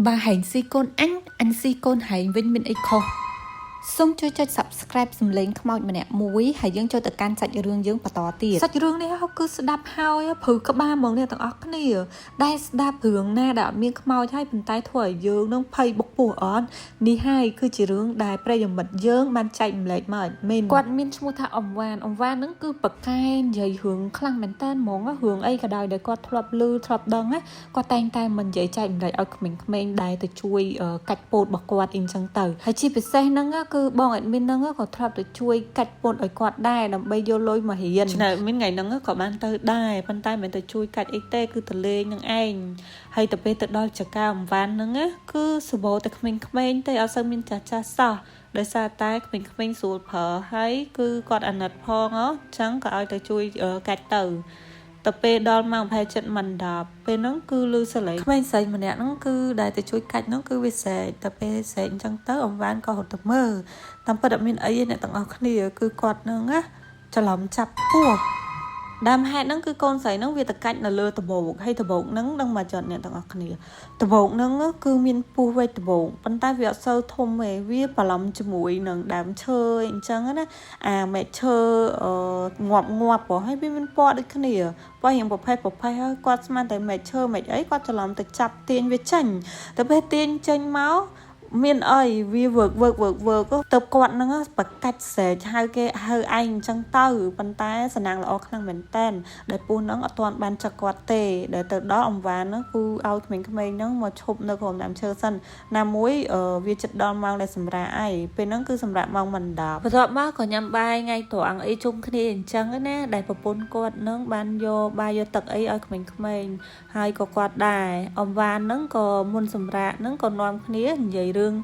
បើហែងស៊ីកូនអញអញស៊ីកូនហែងវិញមានអីខុសសូមជួយចុច Subscribe សំឡេងខ្មោចម្នាក់មួយហើយយើងចូលទៅកាន់សាច់រឿងយើងបន្តទៀតសាច់រឿងនេះគឺស្ដាប់ហើយព្រឺក្បាលហ្មងអ្នកទាំងអស់គ្នាដែលស្ដាប់រឿងណាដែលអត់មានខ្មោចហើយប៉ុន្តែធ្វើឲ្យយើងនឹងភ័យបុកពោះអត់នេះហើយគឺជារឿងដែលប្រិយមិត្តយើងបានចែកម្លែកមកឲ្យមីនគាត់មានឈ្មោះថាអំវ៉ានអំវ៉ានហ្នឹងគឺប្រកែនិយាយរឿងខ្លាំងមែនតើហ្មងរឿងអីក៏ដោយដែលគាត់ធ្លាប់ឮធ្លាប់ដឹងណាគាត់តែងតែមិននិយាយចែកម្លែកឲ្យក្មេងៗដែលទៅជួយកាច់ពោតរបស់គាត់អីចឹងទៅហើយជាពិសេសហ្នឹងគឺបង admin ហ្នឹងក៏ធ្លាប់ទៅជួយកាច់ពោតឲ្យគាត់ដែរដើម្បីយកលុយមករៀន ឆ្នែមានថ្ងៃហ្នឹងក៏បានទៅដែរប៉ុន្តែមិនទៅជួយកាច់អីទេគឺទៅលេងនឹងឯងហើយទៅពេលទៅដល់ចកាអំវ៉ាន់ហ្នឹងណាគឺសបោតែក្មេងៗទេអត់សូវមានចាស់ចាស់សោះដោយសារតែក្មេងៗស្រួលប្រើហើយគឺគាត់អាណិតផងអញ្ចឹងក៏ឲ្យទៅជួយកាច់ទៅទៅពេលដល់ម៉ោងប្រហែលជិតមិន10ពេលហ្នឹងគឺលឺសលេងក្មេងស្រីម្នាក់ហ្នឹងគឺដែលទៅជួយកាច់ហ្នឹងគឺវាស្រែកតែពេលស្រែកអញ្ចឹងទៅអំវ៉ានក៏រត់ទៅមើលតាមពិតអត់មានអីទេអ្នកទាំងអស់គ្នាគឺគាត់ហ្នឹងណាច្រឡំចាប់ពោះដើមហេតុហ្នឹងគឺកូនស្រីហ្នឹងវាទៅកាច់នៅលើដបោកហើយដបោកហ្នឹងដឹងមកចត់អ្នកទាំងអស់គ្នាដបោកហ្នឹងគឺមានពោះវែកដបោកប៉ុន្តែវាអត់សូវធំទេវាបន្លំជាមួយនឹងដើមឈើអញ្ចឹងណាអាមែកឈើងាប់ងាប់ហើយវាមានពណ៌ដូចគ្នាពណ៌យ៉ាងប្រភេទប្រភេទហើយគាត់ស្មានតែមែកឈើមែកអីគាត់ច្រឡំទៅចាប់ទាញវាចេញតែពេលទាញចេញមកមានអីវាវើកវើកវើកវើកទៅគាត់ហ្នឹងបកាច់ស្រែកហៅគេហៅឯងអញ្ចឹងទៅប៉ុន្តែសំណាងល្អខ្លាំងមែនតែនដែលពស់ហ្នឹងអត់ទាន់បានចឹកគាត់ទេដែលទៅដល់អង្វានហ្នឹងគឺឲ្យក្មេងៗហ្នឹងមកឈប់នៅក្រោមដើមឈើសិនណាមួយវាចិត្តដល់ម៉ោងដែលសម្រាកអីពេលហ្នឹងគឺសម្រាប់ម៉ោងមិន10បន្ទាប់មកក៏ញ៉ាំបាយថ្ងៃត្រង់អីជុំគ្នាអញ្ចឹងណាដែលប្រពន្ធគាត់ហ្នឹងបានយកបាយយកទឹកអីឲ្យក្មេងៗហើយក៏គាត់ដែរអង្វានហ្នឹងក៏មុនសម្រាកហ្នឹងក៏នាំគ្នានិយាយរឿង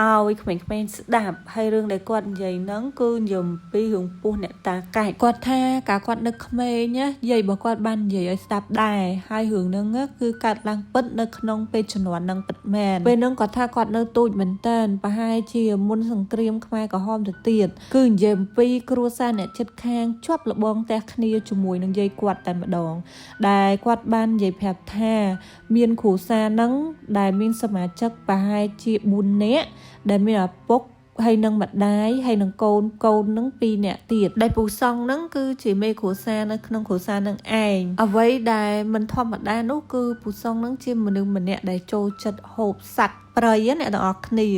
ឲ្យក្មេងៗស្ដាប់ហើយរឿងដែលគាត់និយាយហ្នឹងគឺនិយាយអំពីរឿងពស់អ្នកតាកាច់គាត់ថាកាលគាត់នៅក្មេងណាយាយរបស់គាត់បាននិយាយឲ្យស្ដាប់ដែរហើយរឿងហ្នឹងគឺកើតឡើងពិតនៅក្នុងពេលជំនាន់ហ្នឹងពិតមែនពេលហ្នឹងគាត់ថាគាត់នៅទូចមែនតើប្រហែលជាមុនសង្គ្រាមខ្មែរក្រហមទៅទៀតគឺនិយាយអំពីគ្រួសារអ្នកជិតខាងជាប់លបងផ្ទះគ្នាជាមួយនឹងយាយគាត់តែម្ដងដែលគាត់បាននិយាយប្រាប់ថាមានគ្រួសារហ្នឹងដែលមានសមាជិកប្រហែលជា4នាក់ដែលមានឪពុកហើយនឹងម្ដាយហើយនឹងកូនកូននឹង2នាក់ទៀតដែលពូសង្ឃនឹងគឺជាមេគ្រួសារនៅក្នុងគ្រួសារនឹងឯងអ្វីដែលមិនធម្មតានោះគឺពូសង្ឃនឹងជាមនុស្សម្នាក់ដែលចូលចិត្តហូបសត្វព្រៃអ្នកទាំងអស់គ្នា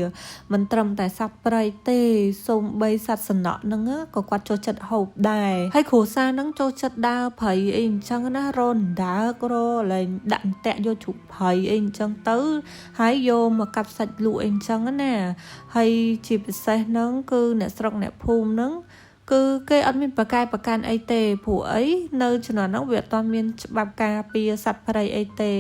មិនត្រឹមតែសត្វព្រៃទេសូម្បីសត្វសំណក់ហ្នឹងក៏គាត់ចូលចិត្តហូបដែរហើយគ្រួសារហ្នឹងចូលចិត្តដើរព្រៃអីអញ្ចឹងណារនដើករលែងដាក់អន្ទាក់យកជ្រូកព្រៃអីអញ្ចឹងទៅហើយយកមកកាប់សាច់លក់អីអញ្ចឹងណាហើយជាពិសេសហ្នឹងគឺអ្នកស្រុកអ្នកភូមិហ្នឹងគឺគេអត់មានប្រកែប្រកាន់អីទេព្រោះអីនៅជំនាន់ហ្នឹងវាអត់ទាន់មានច្បាប់ការពារសត្វព្រៃអីទេ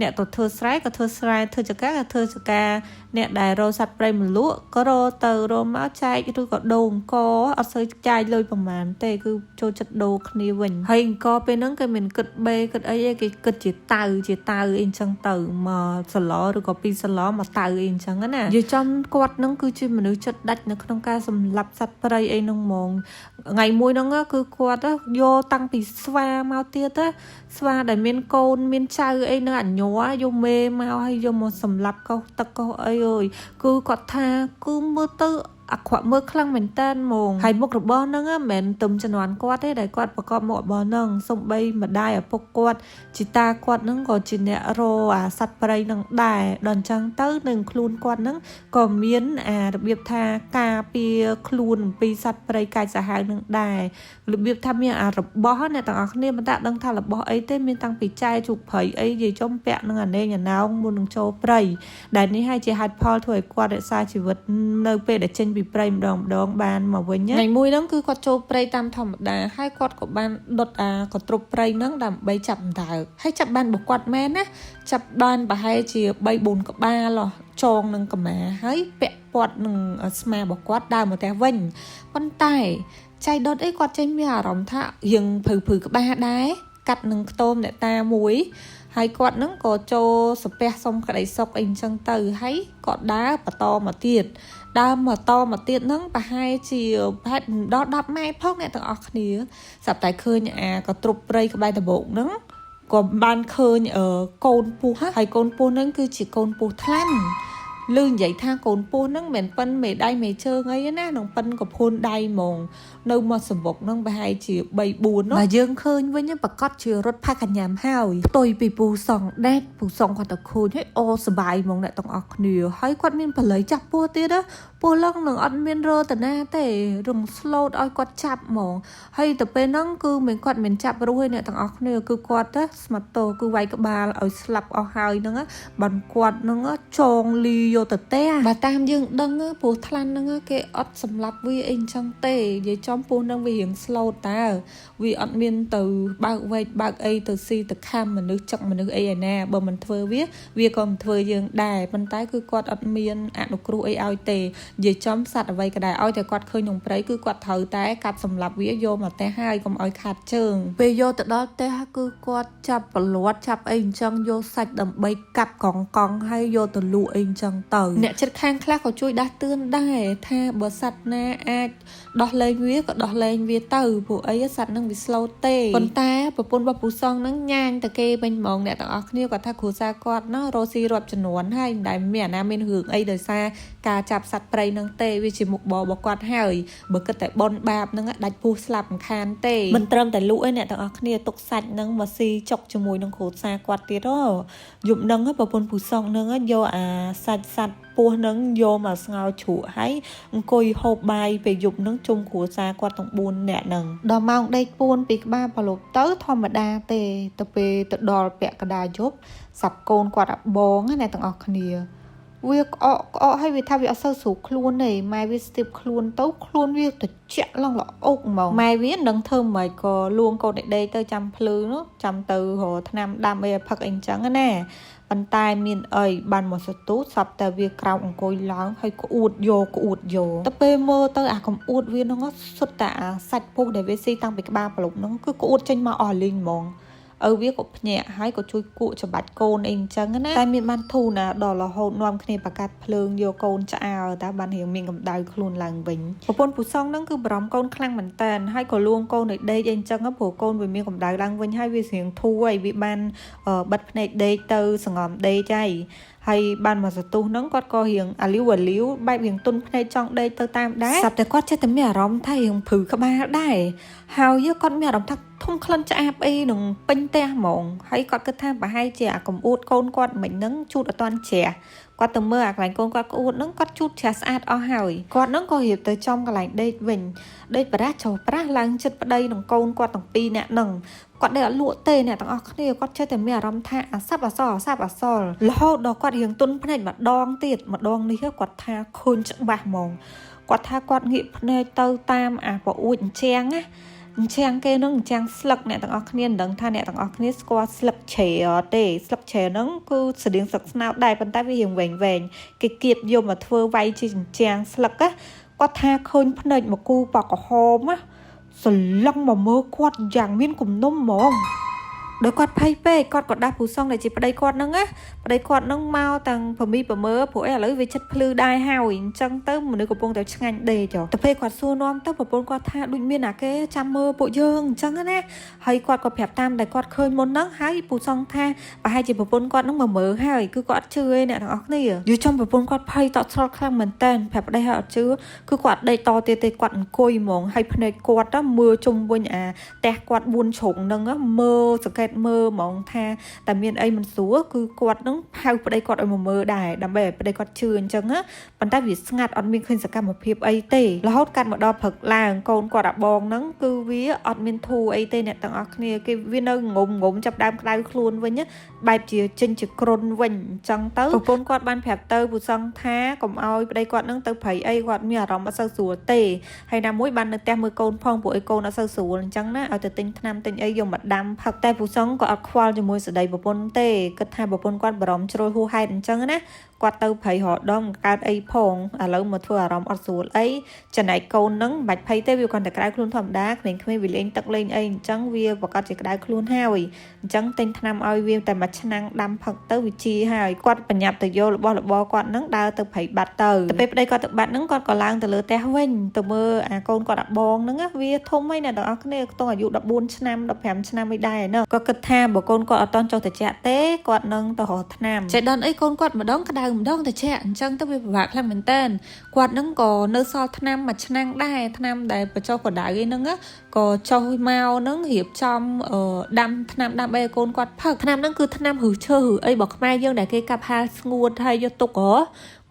អ្នកទៅធ្វើស្រែក៏ធ្វើស្រែធ្វើចការក៏ធ្វើចការអ្នកដែលរកសត្វព្រៃមកលក់ក៏រកទៅរកមកចែកឬក៏ដូរអង្គអត់សូវចាយលុយប្រហែលទេគឺចូលចិត្តដូរគ្នាវិញហើយអង្គពេលហ្នឹងគេមិនគិតបេគិតអីទេគេគិតជាតៅជាតៅអីអញ្ចឹងទៅមកសឡឬក៏ពីរសឡមកតៅអីអញ្ចឹងណានិយាយចំគាត់ហ្នឹងគឺជាមនុស្សចិត្តដាច់នៅក្នុងការសម្លាប់សត្វព្រៃអីហ្នឹងហ្មងថ្ងៃមួយហ្នឹងគឺគាត់យកតាំងពីស្វាមកទៀតស្វាដែលមានកូនមានចៅអីនៅអញ័រយកមេមកហើយយកមកសម្លាប់កោសទឹកកោសអីអើយគឺគាត់ថាគឺមើលទៅអាក្រក់មើលខ្លាំងមែនតើហ្មងហើយមុខរបរហ្នឹងមិនមែនទំជំនាន់គាត់ទេដែលគាត់ប្រកបមុខរបរហ្នឹងសំបីម្ដាយឪពុកគាត់ជីតាគាត់ហ្នឹងក៏ជាអ្នករអាសត្វព្រៃហ្នឹងដែរដល់អញ្ចឹងទៅនឹងខ្លួនគាត់ហ្នឹងក៏មានអារបៀបថាការពារខ្លួនអំពីសត្វព្រៃកាចសាហាវនឹងដែររបៀបថាមានអារបស់អ្នកទាំងអស់គ្នាមិនតាដឹងថារបស់អីទេមានតាំងពីចែជូកព្រៃអីនិយាយចំពាក់នឹងអាណេងអាណោងមុននឹងចូលព្រៃដែលនេះហើយជាហេតុផលធ្វើឲ្យគាត់រក្សាជីវិតនៅពេលដែលចេញពីព្រៃម្ដងម្ដងបានមកវិញថ្ងៃមួយហ្នឹងគឺគាត់ចូលព្រៃតាមធម្មតាហើយគាត់ក៏បានដុតអាកទ្រប់ព្រៃហ្នឹងដើម្បីចាប់អណ្ដើកហើយចាប់បានរបស់គាត់មែនណាចាប់បានប្រហែលជា3 4ក្បាលចងនឹងកម្មាហើយពាក់ព័ន្ធនឹងស្មារបស់គាត់ដើរមកផ្ទះវិញប៉ុន្តែចៃដុតអីគាត់ចេញមានអារម្មណ៍ថារៀងព្រឺព្រឺក្បាលដែរកាត់នឹងខ្ទមអ្នកតាមួយហើយគាត់នឹងក៏ចូលសាពះសុំក្តីសុខអីអញ្ចឹងទៅហើយក៏ដើរបន្តមកទៀតដើរមកតមកទៀតហ្នឹងប្រហែលជាប្រហែលដល់10ម៉ែត្រផងអ្នកទាំងអស់គ្នាស្រាប់តែឃើញអាក៏ទ្រប់ព្រៃក្បែរដបោកហ្នឹង ក៏បានឃើញអឺកូនពស់ហើយកូនពស់ហ្នឹងគឺជាកូនពស់ថ្លាន់ លឺនិយាយថាកូនពស់ហ្នឹងមិនមែនប៉ិនមេដៃមេជើងអីណានឹងប៉ិនកភួនដៃហ្មងនៅមកសំបុកហ្នឹងប្រហែលជា3 4នោះបើយើងឃើញវិញប្រកាសជារត់ផាកញ្ញាំហើយផ្ទុយពីពូសងដេតពូសងគាត់ទៅឃើញហើយអូសបាយហ្មងអ្នកទាំងអស់គ្នាហើយគាត់មានបល័យចាប់ពស់ទៀតណាពស់ឡើងនឹងអត់មានរតនាទេរងស្លូតឲ្យគាត់ចាប់ហ្មងហើយទៅពេលហ្នឹងគឺមិនគាត់មិនចាប់រស់ទេអ្នកទាំងអស់គ្នាគឺគាត់ទៅស្មាត់តោគឺវាយក្បាលឲ្យស្លាប់អស់ហើយហ្នឹងបានគាត់ហ្នឹងចងលីយកទៅផ្ទះបើតាមយើងដឹងព្រោះថ្លាន់ហ្នឹងគេអត់សម្លាប់វាអីអញ្ចឹងទេនិយាយចំពោះហ្នឹងវារៀងស្លូតតើវាអត់មានទៅបើកវែកបើកអីទៅស៊ីទៅខំមនុស្សចឹកមនុស្សអីឯណាបើមិនធ្វើវាវាក៏មិនធ្វើយើងដែរប៉ុន្តែគឺគាត់អត់មានអនុគ្រោះអីឲ្យទេនិយាយចំសត្វអ្វីក៏ដែរឲ្យតែគាត់ឃើញក្នុងព្រៃគឺគាត់ត្រូវតែកាប់សម្លាប់វាយកមកផ្ទះហើយកុំឲ្យខាតជើងពេលយកទៅដល់ផ្ទះគឺគាត់ចាប់ប្រឡាត់ចាប់អីអញ្ចឹងយកសាច់ដើម្បីកាប់កង់កង់ហើយយកទៅលក់អីអញ្ចឹងទៅអ្នកជិតខាងខ្លះក៏ជួយដាស់តឿនដែរថាបើសត្វណាអាចដោះលែងវាក៏ដោះលែងវាទៅព្រោះអីសត្វនឹងវាស្លូតទេប៉ុន្តែប្រពន្ធរបស់ពូសងនឹងញ៉ាញតែគេវិញហ្មងអ្នកទាំងអស់គ្នាគាត់ថាគ្រួសារគាត់ណោះរស់ស៊ីរាប់ចំនួនហើយមិនដែលមានអាណាមានរឿងអីដោយសារការចាប់សត្វព្រៃនឹងទេវាជាមុខរបររបស់គាត់ហើយបើគិតតែបនបាបនឹងដាច់ពោះស្លាប់មិនខានទេមិនត្រឹមតែលក់ឯអ្នកទាំងអស់គ្នាទុកសាច់នឹងមកស៊ីចុកជាមួយនឹងគ្រួសារគាត់ទៀតហ៎យប់នឹងប្រពន្ធពូសងនឹងយកអាសាច់សត្វពស់នឹងយកមកស្ងោរជ្រក់ហើយអង្គុយហូបបាយពេលយប់នឹងជុំគ្រួសារគាត់ទាំង4នាក់នឹងដល់ម៉ោងដេកពួនពីក្បាលប្រឡប់ទៅធម្មតាទេទៅពេលទៅដល់ពាក់កណ្ដាលយប់សាប់កូនគាត់អាបងណាអ្នកទាំងអស់គ្នាវាក្អកក្អកហើយវាថាវាអត់សូវស្រួលខ្លួនទេម៉ែវាស្ទាបខ្លួនទៅខ្លួនវាត្រជាក់ឡើងល្អោកហ្មងម៉ែវាមិនដឹងធ្វើម៉េចក៏លួងកូនដេកទៅចាំភ្លឺនោះចាំទៅរកថ្នាំដាំអីឲ្យផឹកអីចឹងណាប៉ុន្តែមានអីបានមកសទូសັບតែវាក្រោកអង្គុយឡើងហើយក្អួតយកក្អួតយកទៅពេលមើលទៅអាកំអួតវាហ្នឹងសុទ្ធតែអាសាច់ពុះដែលវាស៊ីតាំងពីក្បាលប្រឡប់ហ្នឹងគឺក្អួតចេញមកអស់លីងហ្មងឪវាក៏ភ្ញាក់ហើយក៏ជួយគក់ច្បាច់កូនអីអញ្ចឹងណាតែមានបានធូរណាដល់រហូតនាំគ្នាប្រកាសភ្លើងយកកូនឆ្អើតើបានរៀងមានកម្ដៅខ្លួនឡើងវិញប្រពន្ធពូសងហ្នឹងគឺបារម្ភកូនខ្លាំងមែនតើហើយក៏លួងកូនឲ្យដេកអីអញ្ចឹងព្រោះកូនវាមានកម្ដៅឡើងវិញហើយវាស្រៀងធូរហើយវាបានបិទភ្នែកដេកទៅសងំដេកហើយហើយបានមកសន្ទុះហ្នឹងគាត់ក៏រៀងអាលីវអាលីវបែបរៀងទុនភ្នែកចង់ដេកទៅតាមដែរស្រាប់តែគាត់ចេះតែមានអារម្មណ៍ថារៀងព្រឺក្បាលដែរហើយគាត់មានអារម្មណ៍ថាធំក្លិនឆ្អាបអីនឹងពេញផ្ទះហ្មងហើយគាត់គិតថាប្រហែលជាអាកំអួតកូនគាត់មិញហ្នឹងជូតអត់ទាន់ជ្រះគាត់ទៅមើលអាកន្លែងកូនគាត់ក្អួតហ្នឹងគាត់ជូតជ្រះស្អាតអស់ហើយគាត់ហ្នឹងក៏រៀបទៅចំកន្លែងដេកវិញដេកប្រាស់ចុះប្រាស់ឡើងចិត្តប្តីនឹងកូនគាត់ទាំងពីរនាក់ហ្នឹងគាត់ដេកអត់លក់ទេអ្នកទាំងអស់គ្នាគាត់ចេះតែមានអារម្មណ៍ថាអាសັບអាសល់អាសັບអាសល់រហូតដល់គាត់រៀងទុនភ្នែកម្ដងទៀតម្ដងនេះគាត់ថាឃើញច្បាស់ហ្មងគាត់ថាគាត់ងាកភ្នែកទៅតាមអាប្អួចអញ្ចាំងណាអញ្ចាំងគេនឹងអញ្ចាំងស្លឹកអ្នកទាំងអស់គ្នាមិនដឹងថាអ្នកទាំងអស់គ្នាស្គាល់ស្លឹកជ្រែអត់ទេស្លឹកជ្រែហ្នឹងគឺស្តៀងស្លឹកស្នោតដែរប៉ុន្តែវារៀងវែងវែងគេគៀបយកមកធ្វើវាយជាអញ្ចាំងស្លឹកណាគាត់ថាឃើញភ្នែកមកគូបកក្រហមណាសន្លឹងមកមើលគាត់យ៉ាងមានគំនុំហ្មងដោយគាត់ភ័យពេកគាត់ក៏ដាស់ពូសងដែលជាប្តីគាត់ហ្នឹងណាប្តីគាត់ហ្នឹងមកតាំងប្រមីប្រមើព្រោះអីឥឡូវវាចិត្តភ្លឺដែរហើយអញ្ចឹងទៅមនុស្សកំពុងតែឆ្ងាញ់ដេកចុះទៅពេលគាត់សួរនាំទៅប្រពន្ធគាត់ថាដូចមានអាគេចាំមើលពួកយើងអញ្ចឹងណាហើយគាត់ក៏ប្រាប់តាមដែលគាត់ឃើញមុនហ្នឹងហើយពូសងថាប្រហែលជាប្រពន្ធគាត់ហ្នឹងមកមើលហើយគឺគាត់អត់ជឿឯអ្នកទាំងអស់គ្នាយល់ចំប្រពន្ធគាត់ភ័យតក់ស្លុតខ្លាំងមែនតើប្រាប់ប្តីហើយអត់ជឿគឺគាត់ដេកតទៀតទេគាត់អង្គុយហ្មងហើយភ្នែកគាត់ទៅមើលជុំវិញអាផ្ទះគាត់4ជ្រុងហ្នឹងមើលសង្កេតមើលហ្មងថាតែមានអីមិនស្រួលគឺគាត់នឹងហៅប្តីគាត់ឲ្យមកមើលដែរដើម្បីឲ្យប្តីគាត់ជឿអញ្ចឹងណាប៉ុន្តែវាស្ងាត់អត់មានឃើញសកម្មភាពអីទេរហូតកាត់មកដល់ព្រឹកឡើងកូនគាត់អាបងហ្នឹងគឺវាអត់មានធូរអីទេអ្នកទាំងអស់គ្នាគេវានៅងំងំចាប់ដើមក្តៅខ្លួនវិញណាបែបជាចេញជាគ្រុនវិញអញ្ចឹងទៅប្រពន្ធគាត់បានប្រាប់ទៅពូសង្ឃថាកុំឲ្យប្តីគាត់នឹងទៅព្រៃអីគាត់មានអារម្មណ៍អត់សូវស្រួលទេហើយណាមួយបាននៅផ្ទះមើលកូនផងព្រោះអីកូនអត់សូវស្រួលអញ្ចឹងណាឲ្យទៅទិញថ្នាំទិញអីយកមកដាំផឹកតែពូសង្ឃក៏អត់ខ្វល់ជាមួយស្ដីប្រពន្ធទេគិតថាប្រពន្ធគាត់បារម្ភជ្រុលហួសហេតុអញ្ចឹងណាគាត់ទៅព្រៃរដងកើតអីផងឥឡូវមកធ្វើអារម្មណ៍អត់ស្រួលអីចំណែកកូននឹងមិនបាច់ភ័យទេវាគ្រាន់តែក្តៅខ្លួនធម្មតាក្មេងៗវាលេងទឹកលេងអីអញ្ចឹងវាប្រកាសជាក្តៅខ្លួនហើយ អញ្ចឹងទិញថ្នាំឲ្យវាតែមួយឆ្នាំងដាំផឹកទៅវាជាហើយគាត់បញ្ញាប់ទៅយករបស់របរគាត់នឹងដើរទៅព្រៃបាត់ទៅទៅពេលប្តីគាត់ទៅបាត់ហ្នឹងគាត់ក៏ឡើងទៅលើផ្ទះវិញទៅមើលអាកូនគាត់អាបងហ្នឹងវាធំហើយអ្នកទាំងអស់គ្នាខ្ទង់អាយុ14ឆ្នាំ15ឆ្នាំអីដែរហ្នឹងគាត់គិតថាបើកូនគាត់អត់តន់ចុះត្រជាក់ទេគាត់នឹងទៅរកថ្នាំចេះដល់អីកូនគាត់ម្ដងក្តៅម្ដងត្រជាក់អញ្ចឹងទៅវាពិបាកខ្លាំងមែនតើគាត់នឹងក៏នៅសល់ថ្នាំមួយឆ្នាំងដែរថ្នាំដែលបញ្ចុះកម្ដៅអីហ្នឹងក៏ចុះមកហ្នឹងរៀបចំដាំថ្នាំដើម្បីឲ្យកូនគាត់ផឹកថ្នាំហ្នឹងគឺថ្នាំឬឈើឬអីរបស់ខ្មែរយើងដែលគេកាប់ហាលស្ងួតហើយយកទុកហ៎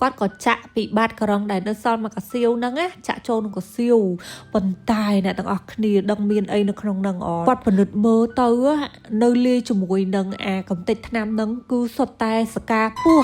គាត់ក៏ចាក់ពីបាតក្រងដែលនៅសល់មកកាសៀវហ្នឹងណាចាក់ចូលក្នុងកាសៀវប៉ុន្តែអ្នកទាំងអស់គ្នាដឹងមានអីនៅក្នុងហ្នឹងអត់គាត់ពិនិត្យមើលទៅនៅលាយជាមួយនឹងអាកំទេចថ្នាំហ្នឹងគឺសុទ្ធតែសកាពោះ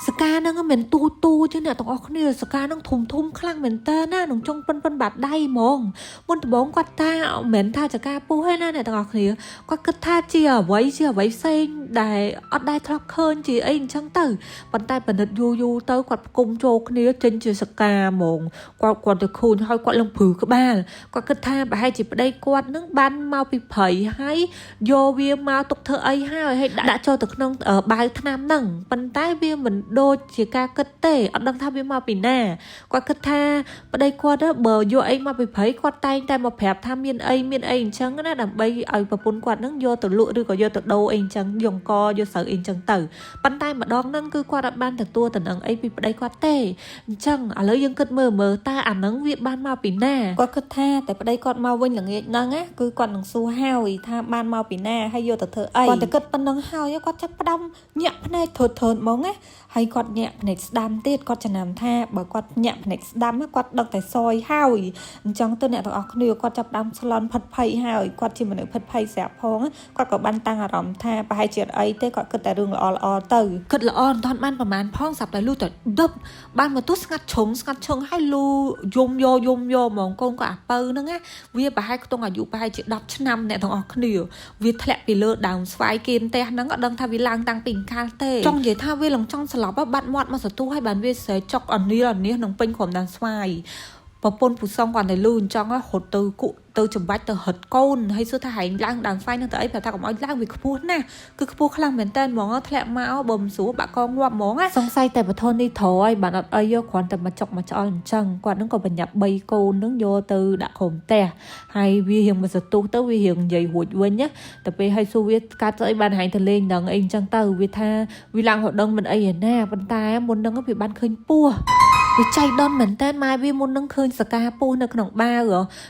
សកាហ្នឹងមិនទូទូទេអ្នកទាំងអស់គ្នាសកាហ្នឹងធំធំខ្លាំងមែនតើណានឹងចុងប៉ិនប៉ិនបាតដៃហ្មងមុនដំបូងគាត់ថាមិនមែនថាចកាពុះទេណាអ្នកទាំងអស់គ្នាគាត់គិតថាជាអ្វីជាអ្វីផ្សេងដែលអត់ដែលធ្លាប់ឃើញជាអីអញ្ចឹងទៅប៉ុន្តែពិនិត្យយូរយូរទៅគាត់ផ្គុំចូលគ្នាចេញជាសកាហ្មងគាត់គាត់ទៅខូនហើយគាត់លឹងព្រឺក្បាលគាត់គិតថាប្រហែលជាប្តីគាត់នឹងបានមកពីព្រៃហើយយកវាមកទុកធ្វើអីហើយហើយដាក់ចូលទៅក្នុងបាវថ្នាំហ្នឹងប៉ុន្តែវាមិនដូចជាការគិតទេអត់ដឹងថាវាមកពីណាគាត់គិតថាប្តីគាត់បើយកអីមកពីព្រៃគាត់តែងតែមកប្រាប់ថាមានអីមានអីអញ្ចឹងណាដើម្បីឲ្យប្រពន្ធគាត់នឹងយកទៅលក់ឬក៏យកទៅដូរអីអញ្ចឹងយកកយកស្រូវអីអញ្ចឹងទៅប៉ុន្តែម្ដងហ្នឹងគឺគាត់អត់បានទទួលតំណែងអីពីប្តីគាត់ទេអញ្ចឹងឥឡូវយើងគិតមើលមើលតើអាហ្នឹងវាបានមកពីណាគាត់គិតថាតែប្តីគាត់មកវិញល្ងាចហ្នឹងណាគឺគាត់នឹងសួរហើយថាបានមកពីណាហើយយកទៅធ្វើអីគាត់តែគិតប៉ុណ្្នឹងហើយគាត់ចាប់ផ្ដើមញាក់ភ្នែកធើតធើតហ្មងណាហើយគាត់ញាក់ភ្នែកស្ដាំទៀតគាត់ចំណាំថាបើគាត់ញាក់ភ្នែកស្ដាំគាត់ដឹងតែសយហើយអញ្ចឹងទៅអ្នកទាំងអស់គ្នាគាត់ចាប់ដើមស្លន់ផិតភ័យហើយគាត់ជាមនុស្សផិតភ័យស្រាប់ផងគាត់ក៏បានតាំងអារម្មណ៍ថាប្រហែលជាអីទេគាត់គិតតែរឿងល្អល្អទៅគិតល្អមិនទាន់បានប្រហែលផងស្រាប់តែលូតែដឹបបានមកទោះស្ងាត់ឈឹងស្ងាត់ឈឹងហើយលូយំយកយំយកហ្មងកូនក៏អាពៅហ្នឹងណាវាប្រហែលខ្ទង់អាយុប្រហែលជា10ឆ្នាំអ្នកទាំងអស់គ្នាវាធ្លាក់ពីលើដើមស្វាយគៀនផ្ទះហ្នឹងអត់ដឹងថាវាឡើងតាំងពីកាលទេចង់និយាយថាវាឡើងចង់ស្លាប់បាត់មាត់មកសន្ទុះហើយបានវាស្រែចុកអនីលអនីនឹងពេញក្រុមដើមស្វាយប្រពន្ធពូសងគាត់តែលឺអញ្ចឹងរត់ទៅគក់ទៅចំបាច់ទៅរត់កូនហើយសួរថាហែងឡើងដើមស្វាយនឹងទៅអីប្រាប់ថាកុំឲ្យឡើងវាខ្ពស់ណាស់គឺខ្ពស់ខ្លាំងមែនតើហ្មងធ្លាក់មកបើមិនស្រួលបាក់កងាប់ហ្មងសង្ស័យតែបធននេះត្រូវហើយបានអត់អីយកគ្រាន់តែមកចុកមកឆ្អល់អញ្ចឹងគាត់នឹងក៏បញ្ញាប់3កូននឹងយកទៅដាក់ក្រុមផ្ទះហើយវារៀងមកសន្ទុះទៅវារៀងនិយាយរួចវិញណាតែពេលឲ្យសួរវាកាត់ស្អីបានហែងទៅលេងនឹងអីអញ្ចឹងទៅវាថាវាឡើងរដឹងមិនអីឯណាប៉ុន្តែមុននឹងវាបានឃើញពស់វាចៃដន្យមែនតើម៉ែវាមុននឹងឃើញសកាពស់នៅក្នុងបាវ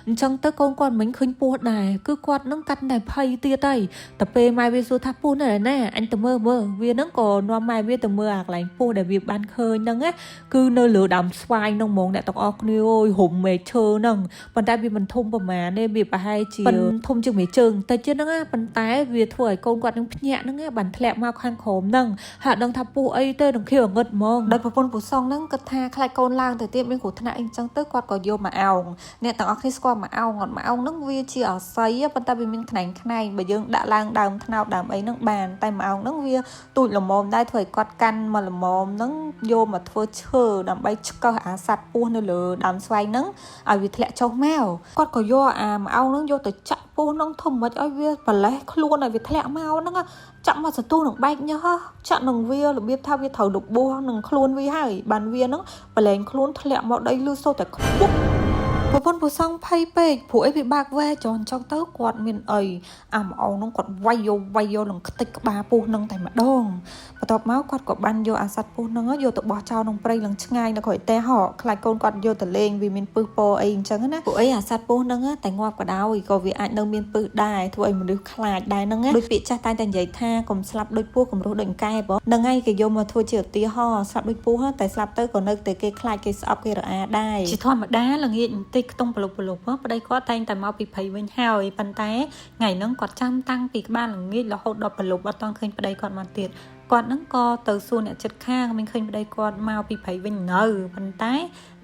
អញ្ចឹងទៅកូនគាត់មិនឃើញពស់ដែរគឺគាត់នឹងកាត់តែភ័យទៀតហើយតែពេលម៉ែវាសួរថាពស់នៅឯណាអញទៅមើលមើលវានឹងក៏នាំម៉ែវាទៅមើលអាកន្លែងពស់ដែលវាបានឃើញហ្នឹងណាគឺនៅលើដើមស្វាយហ្នឹងហ្មងអ្នកទាំងអស់គ្នាអូយរុំមេឈើហ្នឹងប៉ុន្តែវាមិនធំប្រហែលទេវាប្រហែលជាធំជាងមេជើងតិចហ្នឹងណាប៉ុន្តែវាធ្វើឲ្យកូនគាត់នឹងភ្ញាក់ហ្នឹងបានធ្លាក់មកខាងក្រោមហ្នឹងហើយអត់ដឹងថាពស់អីទេនឹងខៀវងឹតហ្មងដោយប្រពន្ធពូសងហ្នឹងគិតថាខ្លាចកូនឡើងទៅទៀតមានគ្រោះថ្នាក់អីចឹងទៅគាត់ក៏យកមកអោងអ្នកទាំងអស់គ្នាស្គាល់មកអោងអត់មកអោងហ្នឹងវាជាអស័យប៉ុន្តែវាមានខ្នែងខ្នែងបើយើងដាក់ឡើងដើមថ្នោតដើមអីហ្នឹងបានតែមកអោងហ្នឹងវាទូចល្មមដែរធ្វើឲ្យគាត់កាន់មកល្មមហ្នឹងយកមកធ្វើឈើដើម្បីឆ្កឹះអាសត្វពស់នៅលើដើមស្វាយហ្នឹងឲ្យវាធ្លាក់ចុះមកគាត់ក៏យកអាមកអោងហ្នឹងយកទៅចាក់ពស់ហ្នឹងធំមិនឲ្យវាប្រលេះខ្លួនឲ្យវាធ្លាក់មកហ្នឹងចាក់មកសន្ទុះនឹងបែកញើសចាក់នឹងវារបៀបថាវាត្រូវរបួសនឹងខ្លួនវាហើយបានវាហ្នឹងប្រឡែងខ្លួនធ្លាក់មកដីលឺសូរតែខ្ពុកប្រពន្ធពូសងភ័យពេកព្រោះអីវាបាក់វែចន់ចង់ទៅគាត់មានអីអាម្អងនោះគាត់វាយយកវាយយកនឹងខ្ទេចក្បាលពស់នឹងតែម្ដងបន្ទាប់មកគាត់ក៏បានយកអាសត្វពស់នឹងយកទៅបោះចោលក្នុងព្រៃឡើងឆ្ងាយនៅក្រោយផ្ទះហ៎ខ្លាចកូនគាត់យកទៅលេងវាមានពឹសពអីអញ្ចឹងណាព្រោះអីអាសត្វពស់នឹងតែងាប់ក៏ដោយក៏វាអាចនៅមានពឹសដែរធ្វើឲ្យមនុស្សខ្លាចដែរហ្នឹងណាដូចពាក្យចាស់តែងតែនិយាយថាកុំស្លាប់ដូចពស់កុំរស់ដូចកែបហ្នឹងហើយគេយកមកធ្វើជាឧទាហរណ៍ស្លាប់ដូចពស់តែស្លាប់ទៅក៏នៅតែគេខ្លាចគេស្អប់គេរអាដែរជាធម្មតាល្ងាចបន្តិចខ្ទង់ប្រលប់ប្រលប់ប្តីគាត់តែងតែមកពីព្រៃវិញហើយប៉ុន្តែថ្ងៃហ្នឹងគាត់ចាំតាំងពីក្បាលល្ងាចរហូតដល់ប្រលប់អត់តឃើញប្តីគាត់មកទៀត គាត់នឹងក៏ទៅសួរអ្នកចិត្តខាងមានឃើញប្តីគាត់មកពីព្រៃវិញនៅប៉ុន្តែ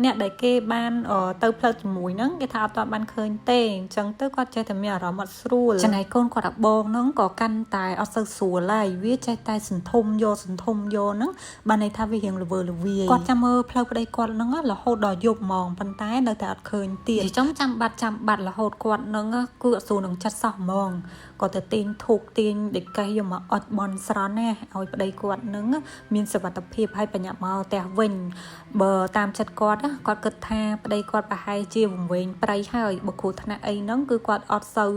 អ្នកដែលគេបានទៅផ្លូវជាមួយហ្នឹងគេថាអត់ទាន់បានឃើញទេអញ្ចឹងទៅគាត់ចេះតែមានអារម្មណ៍អត់ស្រួលចំណែកកូនគាត់អាបងហ្នឹងក៏កាន់តែអត់សូវស្រួលហើយវាចេះតែសន្ធំយកសន្ធំយកហ្នឹងបានន័យថាវារៀងល្វើល្វាយគាត់ចាំមើលផ្លូវប្តីគាត់ហ្នឹងរហូតដល់យប់ហ្មងប៉ុន្តែនៅតែអត់ឃើញទៀតចំចាំបាត់ចាំបាត់រហូតគាត់ហ្នឹងគឺអត់ស្រួលនឹងចិត្តសោះហ្មងគាត់ទៅទាញធូបទាញដេកេះយកមកអត់បន់ស្រន់ណាឲ្យប្តីគាត់ហ្នឹងមានសុវត្ថិភាពហើយបញ្ញាប់មកផ្ទះវិញបើតាមចិត្តគាត់គាត់គិតថាប្តីគាត់ប្រហែលជាវង្វេងព្រៃហើយបើគ្រោះថ្នាក់អីហ្នឹងគឺគាត់អត់សូវ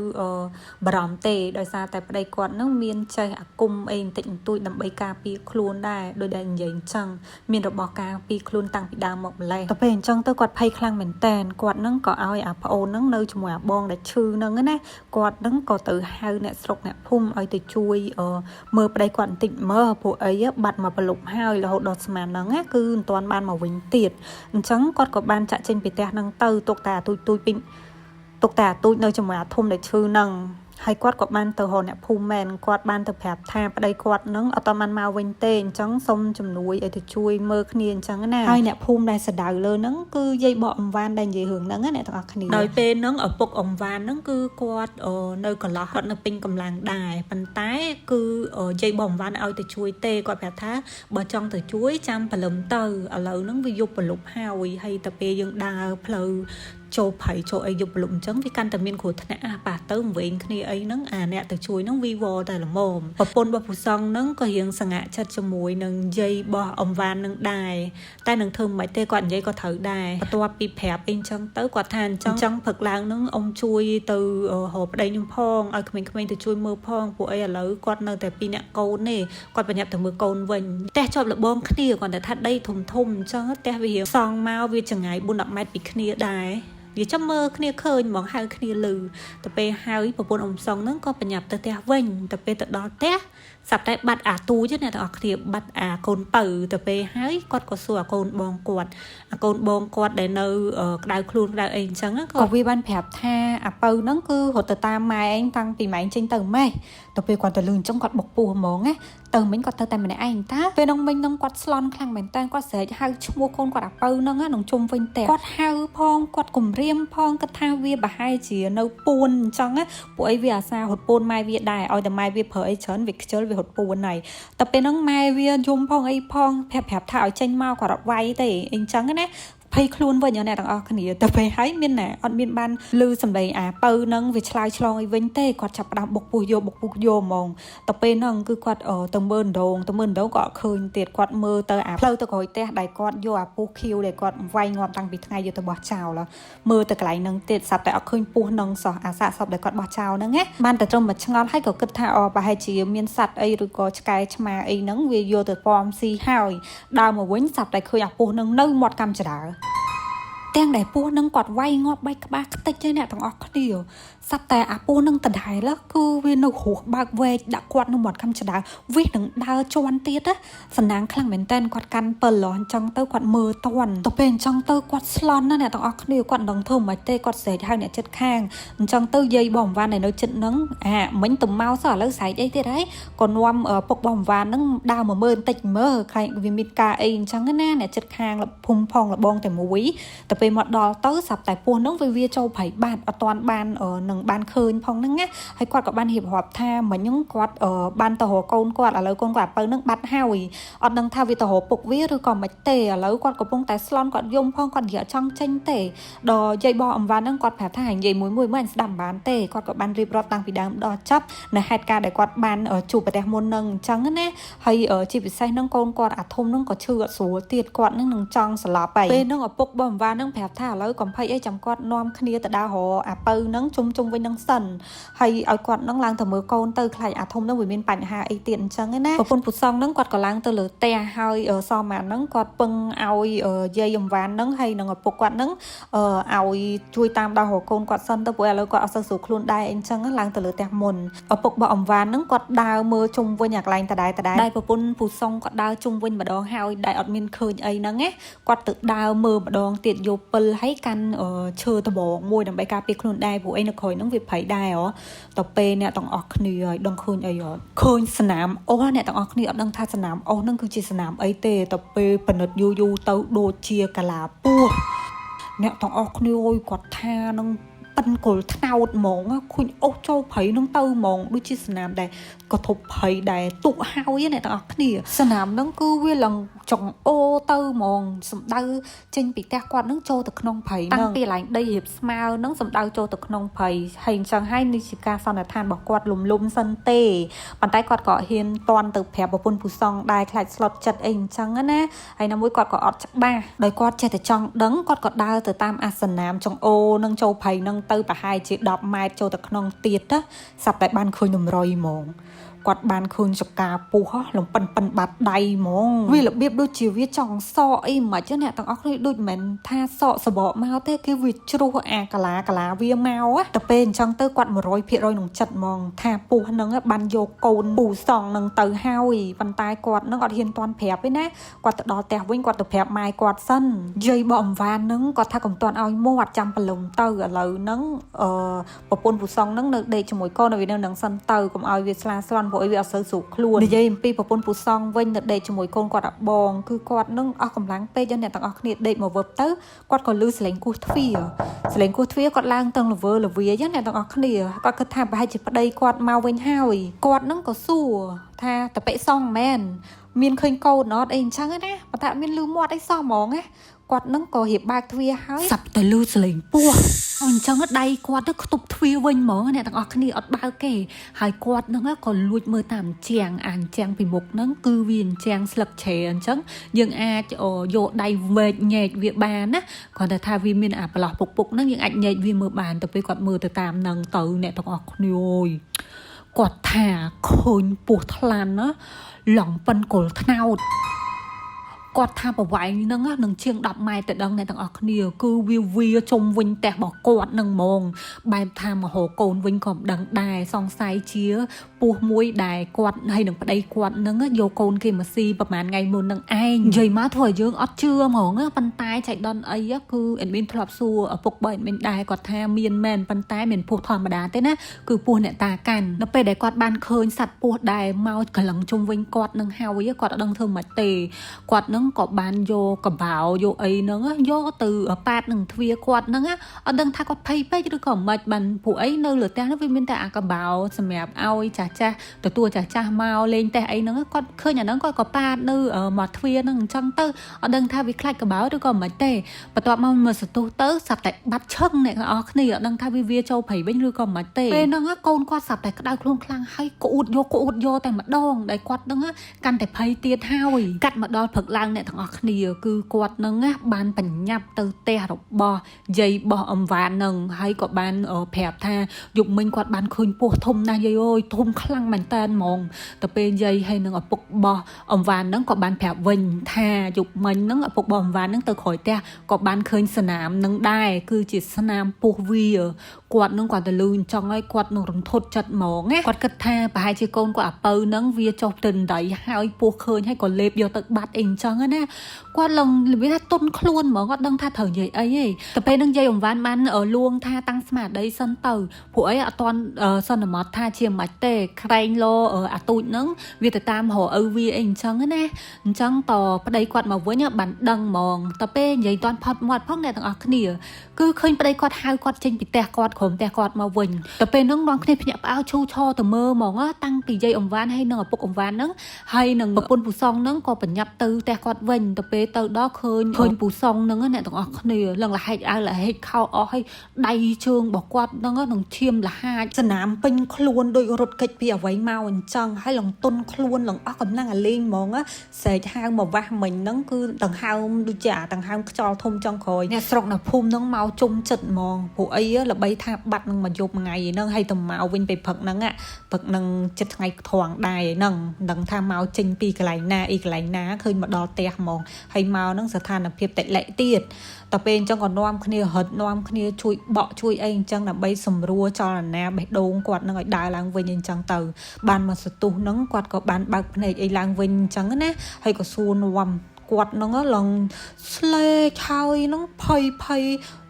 បារម្ភទេដោយសារតែប្តីគាត់ហ្នឹងមានចេះអាគមអីបន្តិចបន្តួចដើម្បីការពារខ្លួនដែរដោយដែលនិយាយអញ្ចឹងមានរបស់ការពារខ្លួនតាំងពីដើមមកម្លេះទៅពេលអញ្ចឹងទៅគាត់ភ័យខ្លាំងមែនតែនគាត់ហ្នឹងក៏ឲ្យអាប្អូនហ្នឹងនៅជាមួយអាបងដែលឈឺហ្នឹងណាគាត់ហ្នឹងក៏ទៅហៅអ្នកស្រុកអ្នកភូមិឲ្យទៅជួយមើលប្តីគាត់បន្តិចមើលព្រោះអីបាត់មកប្រលប់ហើយរហូតដល់ស្មានហ្នឹងណាគឺមិនទាន់បានមកវិញទៀតអញ្ចឹងគាត់ក៏បានចាក់ចេញពីផ្ទះហ្នឹងទៅទុកតែអាទូចទូចពីទុកតែអាទូចនៅជាមួយអាធំដែលឈឺហ្នឹងហើយគាត់ក៏បានទៅរកអ្នកភូមិមែនគាត់បានទៅប្រាប់ថាប្តីគាត់នឹងអត់តបានមកវិញទេអញ្ចឹងសូមជំនួយឲ្យទៅជួយមើលគ្នាអញ្ចឹងណាហើយអ្នកភូមិដែលសដៅលើហ្នឹងគឺយាយបកអង្វានដែលនិយាយរឿងហ្នឹងណាអ្នកទាំងអស់គ្នាដោយពេលហ្នឹងឪពុកអង្វានហ្នឹងគឺគាត់នៅកន្លោះគាត់នៅពេញកម្លាំងដែរប៉ុន្តែគឺយាយបកអង្វានឲ្យទៅជួយទេគាត់ប្រាប់ថាបើចង់ទៅជួយចាំព្រលឹមទៅឥឡូវហ្នឹងវាយប់ព្រលប់ហើយហើយទៅពេលយើងដើរផ្លូវចូលព្រៃចូលអីយប់ព្រលប់អញ្ចឹងវាកាន់តែមានគ្រោះថ្នាក់អាប៉ះទៅវែងគ្នាអីហ្នឹងអាអ្នកទៅជួយហ្នឹងវីវតែល្មមប្រពន្ធរបស់ពូសងហ្នឹងក៏រៀងសង្ហាចិត្តជាមួយនឹងយាយរបស់អង្វាននឹងដែរតែនឹងធ្វើមិនទេគាត់និយាយក៏ត្រូវដែរបន្ទាប់ពីប្រាប់អីអញ្ចឹងទៅគាត់ថាអញ្ចឹងចង់ផឹកឡើងហ្នឹងអ៊ំជួយទៅរកប្តីខ្ញុំផងឲ្យក្មេងៗទៅជួយមើលផងពួកអីឥឡូវគាត់នៅតែពីរអ្នកកូនទេគាត់ប្រញាប់ទៅមើលកូនវិញផ្ទះជាប់លបងគ្នាគាត់តែថាដីធំធំអញ្ចឹងផ្ទះវារៀងសង់មកវាចង្ងាយ4 10ម៉ែត្រពីគ្នាដែរវាចាំមើលគ្នាឃើញហ្មងហៅគ្នាលឺទៅពេលហើយប្រពន្ធអ៊ំសុងហ្នឹងក៏បញ្ញាប់ទៅផ្ទះវិញទៅពេលទៅដល់ផ្ទះស្រាប់តែបាត់អាទូចអ្នកទាំងអស់គ្នាបាត់អាកូនពៅទៅពេលហើយគាត់ក៏សួរអាកូនបងគាត់អាកូនបងគាត់ដែលនៅក្តៅខ្លួនក្តៅអីអញ្ចឹងក៏វាបានប្រាប់ថាអាពៅហ្នឹងគឺរត់ទៅតាមម៉ែឯងតាំងពីម៉ែឯងចេញទៅម៉េះទៅពេលគាត់ទៅលឺអញ្ចឹងគាត់បុកពោះហ្មងណាទៅមិញគាត់ទៅតែម្នាក់ឯងតាពេលនោះមិញនឹងគាត់ស្លន់ខ្លាំងមែនតើគាត់ស្រែកហៅឈ្មោះកូនគាត់អាពៅហ្នឹងនឹងជុំវិញផ្ទះគាត់ហៅផងគាត់គំរាមផងគាត់ថាវាប្រហែលជានៅពួនអញ្ចឹងណាពួកអីវាអាសារត់ពួនម៉ែវាដែរឲ្យតែម៉ែវាប្រើអីច្រើនវាខ្ជិលវារត់ពួនហើយតែពេលហ្នឹងម៉ែវាយំផងអីផងប្រាប់ប្រាប់ថាឲ្យចេញមកគាត់អត់វាយទេអីអញ្ចឹងណាភ័យខ្លួនវិញអ្នកទាំងអស់គ្នាទៅពេលហើយមានណាអត់មានបានលឺសំឡេងអាពៅហ្នឹងវាឆ្លើយឆ្លងអីវិញទេគាត់ចាប់ផ្ដើមបុកពោះយកបុកពោះយកហ្មងទៅពេលហ្នឹងគឺគាត់ទៅមើលដងទៅមើលដងក៏អត់ឃើញទៀតគាត់មើលទៅអាផ្លូវទៅក្រោយផ្ទះដែលគាត់យកអាពោះខៀវដែលគាត់វាយងាប់តាំងពីថ្ងៃយកទៅបោះចោលមើលទៅកន្លែងហ្នឹងទៀតស្រាប់តែអត់ឃើញពោះហ្នឹងសោះអាសាកសពដែលគាត់បោះចោលហ្នឹងណាបានតែត្រឹមមកឆ្ងល់ហើយក៏គិតថាអូប្រហែលជាមានសត្វអីឬក៏ឆ្កែឆ្មាអីហ្នឹងវាយកទៅពំស៊ីហើយដើរមកវិញស្រាប់តែឃើញអាពោះហ្នឹងនៅមាត់កាំជ្រើទាំងដែលពោះនឹងគាត់វាយងាប់បែកក្បាលខ្ទេចទេអ្នកទាំងអស់គ្នាសត្វតែអាពោះនឹងដដែលគឺវានៅរស់បើកវែកដាក់គាត់នៅមាត់កំចដៅវិសនឹងដើរជន់ទៀតណាសំណាងខ្លាំងមែនតើគាត់កាន់ពិលអញ្ចឹងទៅគាត់មើលតន់ទៅពេលអញ្ចឹងទៅគាត់ស្លន់ណាអ្នកទាំងអស់គ្នាគាត់មិនដឹងធ្វើមិនទេគាត់ស្រែកហៅអ្នកចិត្តខាងអញ្ចឹងទៅយាយបងវ៉ាន់ដែលនៅចិត្តនឹងអាមិញទៅមកសោះឥឡូវស្រែកអីទៀតហើយក៏នាំពុកបងវ៉ាន់នឹងដើរមកមើលបន្តិចមើលខ្លាចវាមានការអីអញ្ចឹងណាអ្នកចិត្តខាងភុំផងលបងតែមួយទៅពេលមកដល់ទៅស្រាប់តែពោះនឹងវាចូលប្រៃបាត់អត់ទាន់បាននឹងបានឃើញផងហ្នឹងណាហើយគាត់ក៏បានរៀបរាប់ថាមិញហ្នឹងគាត់បានទៅរកកូនគាត់ឥឡូវកូនគាត់អាពៅហ្នឹងបាត់ហើយអត់ដឹងថាវាទៅរកពុកវាឬក៏មិនទេឥឡូវគាត់កំពុងតែស្លន់គាត់យំផងគាត់និយាយចង់ចេញទេដល់យាយបោះអំវ៉ាន់ហ្នឹងគាត់ប្រាប់ថានិយាយមួយមួយមិនស្ដាប់មិនបានទេគាត់ក៏បានរៀបរាប់តាំងពីដើមដល់ចប់នៅហេតុការណ៍ដែលគាត់បានជួបប្រទះមុនហ្នឹងអញ្ចឹងណាហើយជាពិសេសហ្នឹងកូនគាត់អាធំហ្នឹងក៏ឈឺអត់ស្រួលទៀតគាត់ហ្នឹងនឹងចង់ស្លាប់ហើយពេលហ្នឹងឪពុកបោះអំវ៉ាន់ហ្នឹងប្រាប់ថាឥឡូវកំភៃអីចាំគាត់នាំគ្នាទៅដើររកអាពៅហ្នឹងជុំជុំវិញនឹងសិនហើយឲ្យគាត់នឹងឡើងទៅមើលកូនទៅខ្លាចអាធំនឹងវាមានបញ្ហាអីទៀតអញ្ចឹងណាប្រពន្ធពូសងនឹងគាត់ក៏ឡើងទៅលើផ្ទះហើយសម៉ានឹងគាត់ពឹងឲ្យយាយអំវ៉ាននឹងហើយនឹងឪពុកគាត់នឹងឲ្យជួយតាមដល់រកកូនគាត់សិនទៅព្រោះឥឡូវគាត់អត់សូវស្រួលខ្លួនដែរអញ្ចឹងឡើងទៅលើផ្ទះមុនឪពុករបស់អំវ៉ាននឹងគាត់ដើរមើលជុំវិញអាកន្លែងដដែលដដែលដែលប្រពន្ធពូសងគាត់ដើរជុំវិញម្ដងហើយដែលអត់មានឃើញអីហ្នឹងណាគាត់ទៅដើរមើលម្ដងទៀតយកពិលហើយកាន់ឈើដបងមួយដើម្បីការពារខ្លួនដែរព្រោះអីនៅក្រោយ យហ្នឹងវាព្រៃដែរហ៎តពេលអ្នកទាំងអស់គ្នាឲ្យដឹងឃើញអីអត់ឃើញស្នាមអូសអ្នកទាំងអស់គ្នាអត់ដឹងថាស្នាមអូសហ្នឹងគឺជាស្នាមអីទេតពេលពិនិត្យយូរយូរទៅដូចជាកាឡាពោះអ្នកទាំងអស់គ្នាអើយគាត់ថានឹងប៉ិនគល់ថ្នោតហ្មងឃើញអូសចូលព្រៃនឹងទៅហ្មងដូចជាស្នាមដែលកធប់ព្រៃដែលទុកហើយអ្នកទាំងអស់គ្នាស្នាមហ្នឹងគឺវាឡើងចង្អូទៅហ្មងសំដៅចេញពីផ្ទះគាត់នឹងចូលទៅក្នុងព្រៃហ្នឹងតាំងពីកន្លែងដីរៀបស្មើហ្នឹងសំដៅចូលទៅក្នុងព្រៃហើយអញ្ចឹងហើយនេះជាការសន្និដ្ឋានរបស់គាត់លំលំសិនទេប៉ុន្តែគាត់ក៏ហ៊ានតន់ទៅប្រាប់ប្រពន្ធពូសងដែរខ្លាចស្លុតចិត្តអីអញ្ចឹងណាហើយណាមួយគាត់ក៏អត់ច្បាស់ដោយគាត់ចេះតែចង់ដឹងគាត់ក៏ដើរទៅតាមអាសនាមចង្អូនឹងចូលព្រៃនឹងទៅប្រហែលជា10ម៉ែត្រចូលទៅក្នុងទៀតណាសັບតែបានឃើញតម្រុយហ្មងគាត់បានឃើញចកាពុះលំប៉ិនប៉ិនបាត់ដៃហ្មងវារបៀបដូចជាវាចង់សក់អីមិនចឹងអ្នកទាំងអស់គ្នាដូចមិនថាសក់សបកមកទេគឺវាជ្រុះអាកាឡាកាឡាវាមកទៅពេលអញ្ចឹងទៅគាត់100%ក្នុងចិត្តហ្មងថាពុះហ្នឹងបានយកកូនពូសងនឹងទៅហើយប៉ុន្តែគាត់នឹងអត់ហ៊ានតន់ប្រាប់ទេណាគាត់ទៅដល់ផ្ទះវិញគាត់ទៅប្រាប់ម៉ែគាត់សិនយាយបអំវ៉ានហ្នឹងគាត់ថាកុំតន់ឲ្យមាត់ចាំព្រលឹមទៅឥឡូវហ្នឹងអឺប្រពន្ធពូសងហ្នឹងនៅដេកជាមួយកូននៅវានៅនឹងសិនទៅកុំឲ្យវាស្លាស្លន់ព្រោះអីវាអត់សូវស្រួលខ្លួននិយាយអំពីប្រពន្ធពូសងវិញនៅដេកជាមួយកូនគាត់អាបងគឺគាត់នឹងអស់កម្លាំងពេកដល់អ្នកទាំងអស់គ្នាដេកមកវឹបទៅគាត់ក៏លឺសលេងគោះទ្វារសលេងគោះទ្វារគាត់ឡើងតឹងលវើលវាយ៉ាងអ្នកទាំងអស់គ្នាគាត់គិតថាប្រហែលជាប្តីគាត់មកវិញហើយគាត់នឹងក៏សួរថាតប៉ិសងមែនមានឃើញកូនអត់អីអញ្ចឹងណាប៉ុន្តែអត់មានលឺមាត់អីសោះហ្មងណាគាត់នឹងក៏រៀបបើកទ្វារហើយសាប់តែលឺសលេងពោះអញ្ចឹងដៃគាត់ទៅខ្ទប់ទ្វារវិញហ្មងអ្នកទាំងអស់គ្នាអត់បើកទេហើយគាត់នឹងក៏លួចមើលតាមជាងអាជាងពីមុខហ្នឹងគឺវាជាងស្លឹកជ្រែអញ្ចឹងយើងអាចយកដៃវែកញែកវាបានណាគ្រាន់តែថាវាមានអាប្រឡោះពុកពុកហ្នឹងយើងអាចញែកវាមើលបានទៅពេលគាត់មើលទៅតាមហ្នឹងទៅអ្នកទាំងអស់គ្នាអើយគាត់ថាឃើញពោះថ្លាន់ណាឡងប៉ិនគល់ថ្នោតគាត់ថាប្រវែងហ្នឹងនឹងជាង10ម៉ែត្រទៅដល់អ្នកទាំងអស់គ្នាគឺវាវាជុំវិញផ្ទះរបស់គាត់នឹងហ្មងបែបថាមហោកូនវិញក៏មិនដឹងដែរសង្ស័យជាពោះមួយដែលគាត់ហើយនឹងប្តីគាត់នឹងយកកូនគេមកស៊ីប្រហែលថ្ងៃមុននឹងឯងនិយាយមកធ្វើឲ្យយើងអត់ជឿហ្មងប៉ុន្តែចៃដន្យអីគឺអេដមីនធ្លាប់សួរឪពុកបើអេដមីនដែរគាត់ថាមានមែនប៉ុន្តែមានពោះធម្មតាទេណាគឺពោះអ្នកតាកាន់នៅពេលដែលគាត់បានឃើញសត្វពោះដែលមកកលឹងជុំវិញគាត់នឹងហើយគាត់អត់ដឹងធ្វើម៉េចទេគាត់នឹងក៏បានយកកបោយកអីហ្នឹងយកទៅប៉ាតនឹងទ្វារគាត់ហ្នឹងអត់ដឹងថាគាត់ភ័យពេកឬក៏មិនបានព្រោះអីនៅលើផ្ទះនោះវាមានតែអាកបោសម្រាប់ឲ្យចាស់ចាស់ទទួលចាស់ចាស់មកលេងផ្ទះអីហ្នឹងគាត់ឃើញអាហ្នឹងគាត់ក៏ប៉ាតនៅមកទ្វារហ្នឹងអញ្ចឹងទៅអត់ដឹងថាវាខ្លាចកបោឬក៏មិនទេបន្ទាប់មកមើលសន្ទុះទៅសាប់តែបាត់ឈឹងអ្នកទាំងអស់គ្នាអត់ដឹងថាវាចូលព្រៃវិញឬក៏មិនទេពេលហ្នឹងកូនគាត់សាប់តែក្តៅខ្លួនខ្លាំងហើយក្អួតយកក្អួតយកតែម្ដងដែលគាត់ហ្នឹងកាន់តែភ័យទៀតហើយកាត់មកដល់ព្រឹកឡើងអ្នកទាំងអស់គ្នាគឺគាត់នឹងបានបញ្ញាប់ទៅផ្ទះរបស់យាយរបស់អំវ៉ាននឹងហើយក៏បានប្រាប់ថាយប់មិញគាត់បានឃើញពស់ធំណាស់យាយអើយធំខ្លាំងមែនតើហ្មងទៅពេលយាយហើយនឹងឪពុករបស់អំវ៉ាននឹងក៏បានប្រាប់វិញថាយប់មិញនឹងឪពុករបស់អំវ៉ាននឹងទៅក្រោយផ្ទះក៏បានឃើញស្នាមនឹងដែរគឺជាស្នាមពស់វាគាត់នឹងគាត់ទៅលឺអញ្ចឹងហើយគាត់នឹងរន្ធត់ចិត្តហ្មងណាគាត់គិតថាប្រហែលជាកូនគាត់អាពៅនឹងវាចុះទៅដៃហើយពស់ឃើញហើយក៏លេបយកទៅបាត់អីអញ្ចឹងណាគាត់ឡើងវាថាទុនខ្លួនហ្មងគាត់ដឹងថាត្រូវនិយាយអីទេទៅពេលនឹងយាយអង្វានបានលួងថាតាំងស្មារតីសិនទៅព្រោះអីអត់ទាន់សន្មត់ថាជាមិនទេក្រែងលោអាទូចនឹងវាទៅតាមរកឪវាអីអញ្ចឹងណាអញ្ចឹងតប្តីគាត់មកវិញបានដឹងហ្មងទៅពេលនិយាយតាន់ផត់មាត់ផងអ្នកទាំងអស់គ្នាគឺឃើញប្តីគាត់ហៅគាត់ចេញពីផ្ទះគាត់ក្រុមផ្ទះគាត់មកវិញទៅពេលហ្នឹងនាំគ្នាភ្ញាក់ផ្អើលឈូឆរទៅមើលហ្មងតាំងពីយាយអង្វានហើយនិងឪពុកអង្វានហ្នឹងហើយនឹងប្រពន្ធពូសងហ្នឹងក៏បញ្ញាប់ទៅផ្ទះគាត់វិញទៅពេលទៅដល់ឃើញពូសងហ្នឹងអ្នកទាំងអស់គ្នាឡើងលហែកអាវលហែកខោអស់ហើយដៃជើងរបស់គាត់ហ្នឹងនឹងឈាមលហាចស្នាមពេញខ្លួនដូចរត់គេចពីអ្វីមកអញ្ចឹងហើយឡើងទុនខ្លួនឡើងអស់កម្លាំងអាលេងហ្មងស្រែកហៅមកវាស់មិញហ្នឹងគឺដង្ហើមដូចជាអាដង្ហើមខ្យល់ធំចុងក្រោយអ្នកស្រុកនៅភូមិហ្នឹងមកជុំចិត្តហ្មងព្រោះអីល្បីថាបាត់នឹងមកយប់ថ្ងៃហ្នឹងហើយទៅមកវិញពេលព្រឹកហ្នឹងព្រឹកហ្នឹងចិត្តថ្ងៃត្រង់ដែរហ្នឹងដឹងថាមកចេញពីកន្លែងណាអីកន្លែងណាឃើញមកដល់ផ្ទះហ្មងហើយមកហ្នឹងស្ថានភាពតិចលិទៀតតែពេលអញ្ចឹងក៏នាំគ្នារត់នាំគ្នាជួយបក់ជួយអីអញ្ចឹងដើម្បីសម្រួលចលនាបេះដូងគាត់នឹងឲ្យដើរឡើងវិញអញ្ចឹងទៅបានមកសន្ទុះហ្នឹងគាត់ក៏បានបើកភ្នែកអីឡើងវិញអញ្ចឹងណាហើយក៏សួរនាំគាត់ហ្នឹងឡើងស្លេកហើយហ្នឹងភ័យភ័យ